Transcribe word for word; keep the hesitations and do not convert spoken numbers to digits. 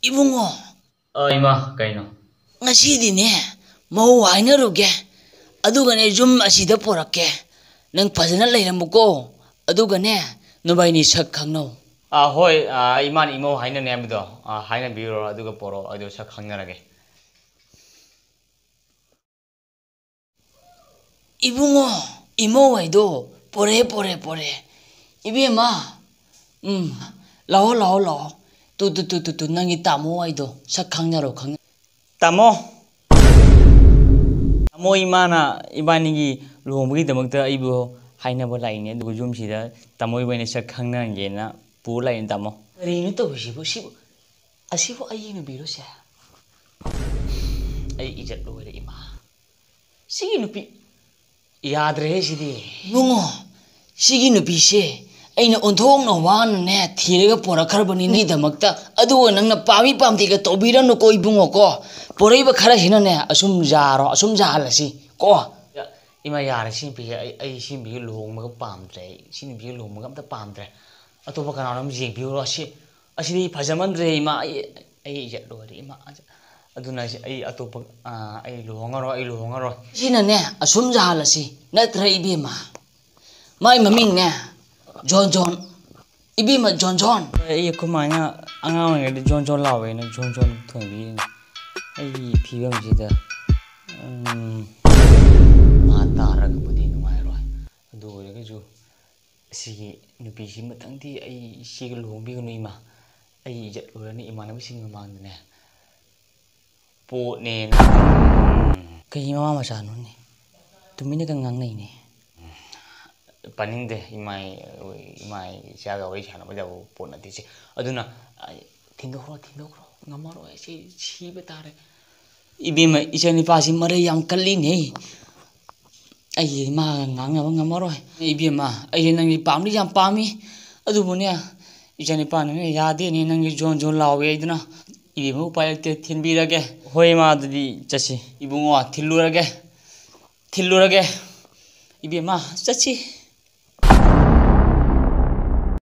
ꯏꯕꯨꯡꯉꯣ꯫ ꯑ, ꯏꯃꯥ, ꯀꯩꯅꯣ? ꯉꯁꯤꯗꯤꯅꯦ, ꯃꯧ ꯍꯥꯏꯅꯔꯨꯒꯦ꯫ ꯑꯗꯨꯒꯅꯦ, ꯌꯨꯝ ꯑꯁꯤꯗ ꯄꯣꯔꯛꯀꯦ꯫ ꯅꯪ ꯐꯖꯅ ꯂꯩꯔꯝꯃꯨꯀꯣ꯫ ꯑꯗꯨꯒꯅꯦ, ꯅꯕꯥꯏꯅꯤ ꯁꯛ ꯈꯪꯅꯧ꯫ ꯑ, ꯍꯣꯏ, ꯑ, ꯏꯃꯥꯅ ꯏꯃꯧ ꯍꯥꯏꯅꯅꯤ ꯍꯥꯏꯕꯗꯣ, ꯑ, ꯍꯥꯏꯅꯕꯤꯔꯨꯔꯣ, ꯑꯗꯨꯒ ꯄꯣꯔꯛꯑꯣ, ꯑꯗꯨ ꯁꯛ ꯈꯪꯅꯔꯒꯦ꯫ ꯏꯕꯨꯡꯉꯣ, ꯏꯃꯧ ꯍꯥꯏꯗꯣ ꯄꯣꯔꯦ, ꯄꯣꯔꯦ, ꯄꯣꯔꯦ꯫ ꯏꯕꯦꯝꯃ, ꯎꯝ, ꯂꯥꯛꯑꯣ, ꯂꯥꯛꯑꯣ, ꯂꯥꯛꯑꯣ꯫ Two, two, two, two, two, ꯅꯪꯒꯤ ꯇꯥꯃꯣ ꯍꯥꯏꯗꯣ ꯁꯛ ꯈꯪꯅꯔꯣ, ꯈꯪꯅ-, ꯇꯥꯃꯣ꯫ ꯇꯥꯃꯣ, ꯏꯃꯥꯅ ꯏꯕꯥꯅꯤꯒꯤ ꯂꯨꯍꯣꯡꯕꯒꯤꯗꯃꯛꯇ ꯑꯩꯕꯨ ꯍꯥꯏꯅꯕ ꯂꯥꯛꯏꯅꯦ, ꯑꯗꯨꯒ ꯌꯨꯝꯁꯤꯗ ꯇꯥꯃꯣ ꯏꯕꯥꯅꯤ ꯁꯛ ꯈꯪꯅꯍꯟꯒꯦꯅ ꯄꯨꯔ ꯂꯥꯛꯏꯅꯦ, ꯇꯥꯃꯣ꯫ ꯀꯔꯤꯅꯣ ꯇꯧꯔꯤꯁꯤꯕꯨ? ꯁꯤꯕꯨ, ꯑꯁꯤꯕꯨ ꯑꯩꯒꯤ ꯅꯨꯄꯤꯔꯣ ꯁꯦ? ꯑꯩ ꯏꯖꯠ ꯂꯣꯏꯔꯦ, ꯏꯃꯥ꯫ ꯁꯤꯒꯤ ꯅꯨꯄꯤ ꯌꯥꯗ꯭ꯔꯦꯍꯦ ꯁꯤꯗꯤ꯫ ꯏꯕꯨꯡꯉꯣ, ꯁꯤꯒꯤ ꯅꯨꯄꯤꯁꯦ ꯑꯩꯅ ꯑꯣꯟꯊꯣꯛꯅ ꯋꯥꯅꯅꯦ ꯊꯤꯔꯒ ꯄꯣꯔꯛꯈ꯭ꯔꯕꯅꯤ ꯅꯪꯒꯤꯗꯃꯛꯇ꯫ ꯑꯗꯨꯒ ꯅꯪꯅ ꯄꯥꯝꯃꯤ ꯄꯥꯝꯗꯦꯒ ꯇꯧꯕꯤꯔꯅꯨꯀꯣ ꯏꯕꯨꯡꯉꯣ ꯀꯣ꯫ ꯄꯣꯔꯛꯏꯕ ꯈꯔꯁꯤꯅꯅꯦ ꯑꯁꯨꯝ ꯌꯥꯔꯣ, ꯑꯁꯨꯝ ꯌꯥꯍꯜꯂꯁꯤ ꯀꯣ꯫ ꯏꯃꯥ, ꯌꯥꯔꯦ, ꯁꯤ ꯅꯨꯄꯤꯁꯦ ꯑꯩ, ꯑꯩ ꯁꯤ ꯅꯨꯄꯤꯁꯦ ꯂꯨꯍꯣꯡꯕꯒ ꯄꯥꯝꯗ꯭ꯔꯦ꯫ ꯑꯩ ꯁꯤ ꯅꯨꯄꯤꯁꯦ ꯂꯨꯍꯣꯡꯕꯒ ꯑꯝꯇ ꯄꯥꯝꯗ꯭ꯔꯦ꯫ ꯑꯇꯣꯞꯄ ꯀꯅꯥꯅꯣꯝ ꯌꯦꯡꯕꯤꯔꯨꯔꯣ꯫ ꯑꯁꯤ, ꯑꯁꯤꯗꯤ ꯐꯖꯃꯟꯗ꯭ꯔꯦ ꯏꯃꯥ꯫ ꯑꯩ, ꯑꯩ ꯏꯖꯠ ꯂꯣꯏꯔꯦ ꯏꯃꯥ꯫ ꯑꯗꯨꯅ ꯑꯩ ꯑꯇꯣꯞꯄ, ꯑꯥ, ꯑꯩ ꯂꯨꯍꯣꯡꯉꯔꯣꯏ, ꯑꯩ ꯂꯨꯍꯣꯡꯉꯔꯣꯏ꯫ ꯁꯤꯅꯅꯦ ꯑꯁꯨꯝ ꯌꯥꯍꯜꯂꯁꯤ, ꯅꯠꯇ꯭ꯔ ꯏꯕꯦꯝꯃ? ꯃꯥꯏ ꯃꯃꯤꯡꯅꯦ ꯖꯣꯟ ꯖꯣꯟ꯫ ꯏꯕꯦꯝꯃ, ꯖꯣꯟ ꯖꯣꯟ꯫ ꯑꯩ ꯑꯩꯈꯣꯏ ꯃꯥꯅ ꯑꯉꯥꯡ ꯑꯣꯏꯔꯤꯉꯩꯗ ꯖꯣꯟ ꯖꯣꯟ ꯂꯥꯎꯋꯦꯅ ꯖꯣꯟ ꯖꯣꯟ ꯊꯣꯟꯕꯤꯔꯤꯅꯤ꯫ ꯑꯩꯒꯤ ꯐꯤꯕꯝꯁꯤꯗ, ꯎꯝ, ꯃꯥ ꯇꯥꯔꯒꯕꯨꯗꯤ ꯅꯨꯡꯉꯥꯏꯔꯣꯏ꯫ ꯑꯗꯨ ꯑꯣꯏꯔꯒꯁꯨ ꯑꯁꯤꯒꯤ ꯅꯨꯄꯤꯁꯤ ꯃꯊꯪꯗꯤ ꯑꯩ ꯏꯆꯦꯒ ꯂꯨꯍꯣꯡꯕꯤꯒꯅꯨ ꯏꯃꯥ꯫ ꯑꯩ ꯏꯖꯠ ꯂꯣꯏꯔꯅꯤ ꯏꯃꯥꯟꯅꯕꯁꯤꯡ ꯃꯃꯥꯡꯗꯅꯦ꯫ ꯄꯣꯠꯅꯦꯅ꯫ ꯀꯩ ꯃꯃꯥ ꯃꯆꯥꯅꯣꯅꯦ? ꯇꯨꯃꯤꯟꯅꯒ ꯉꯥꯡꯅꯩꯅꯦ꯫ ꯄꯥꯅꯤꯡꯗꯦ, ꯏꯃꯥꯏ, ꯏꯃꯥꯏ ꯏꯆꯥꯒ ꯋꯥꯔꯤ ꯁꯥꯟꯅꯕ ꯌꯥꯕ ꯄꯣꯠ ꯅꯠꯇꯦ ꯁꯤ꯫ ꯑꯗꯨꯅ, ꯑꯩ, ꯊꯤꯟꯗꯣꯛꯈ꯭ꯔꯣ, ꯊꯤꯟꯗꯣꯛꯈ꯭ꯔꯣ, ꯉꯝꯃꯔꯣꯏ, ꯁꯤ ꯁꯤꯕ ꯇꯥꯔꯦ꯫ ꯏꯕꯦꯝꯃ, ꯏꯆꯥꯅꯤꯄꯥꯁꯤ ꯃꯔꯩ ꯌꯥꯝ ꯀꯜꯂꯤꯅꯦ꯫ ꯑꯩ ꯏꯃꯥꯒ ꯉꯥꯡꯅꯕ ꯉꯝꯃꯔꯣꯏ꯫ ꯏꯕꯦꯝꯃ, ꯑꯩꯁꯦ ꯅꯪꯒꯤ ꯄꯥꯝꯗꯤ ꯌꯥꯝ ꯄꯥꯝꯃꯤ, ꯑꯗꯨꯕꯨꯅꯦ, ꯏꯆꯥꯅꯤꯄꯥꯅꯅꯦ ꯌꯥꯗꯦꯅꯦ, ꯅꯪꯒꯤ ꯖꯣꯟ ꯖꯣꯟ ꯂꯥꯎꯋꯦ꯫ ꯑꯗꯨꯅ ꯏꯕꯦꯝꯃ, ꯎꯄꯥꯏ ꯂꯩꯇꯦ, ꯊꯤꯟꯕꯤꯔꯒꯦ꯫ ꯍꯣꯏ ꯏꯃꯥ, ꯑꯗꯨꯗꯤ ꯆꯠꯁꯤ꯫ ꯏꯕꯨꯡꯉꯣ, ꯊꯤꯜꯂꯨꯔꯒꯦ, ꯊꯤꯜꯂꯨꯔꯒꯦ꯫ ꯏꯕꯦꯝꯃ, ꯆꯠꯁꯤ꯫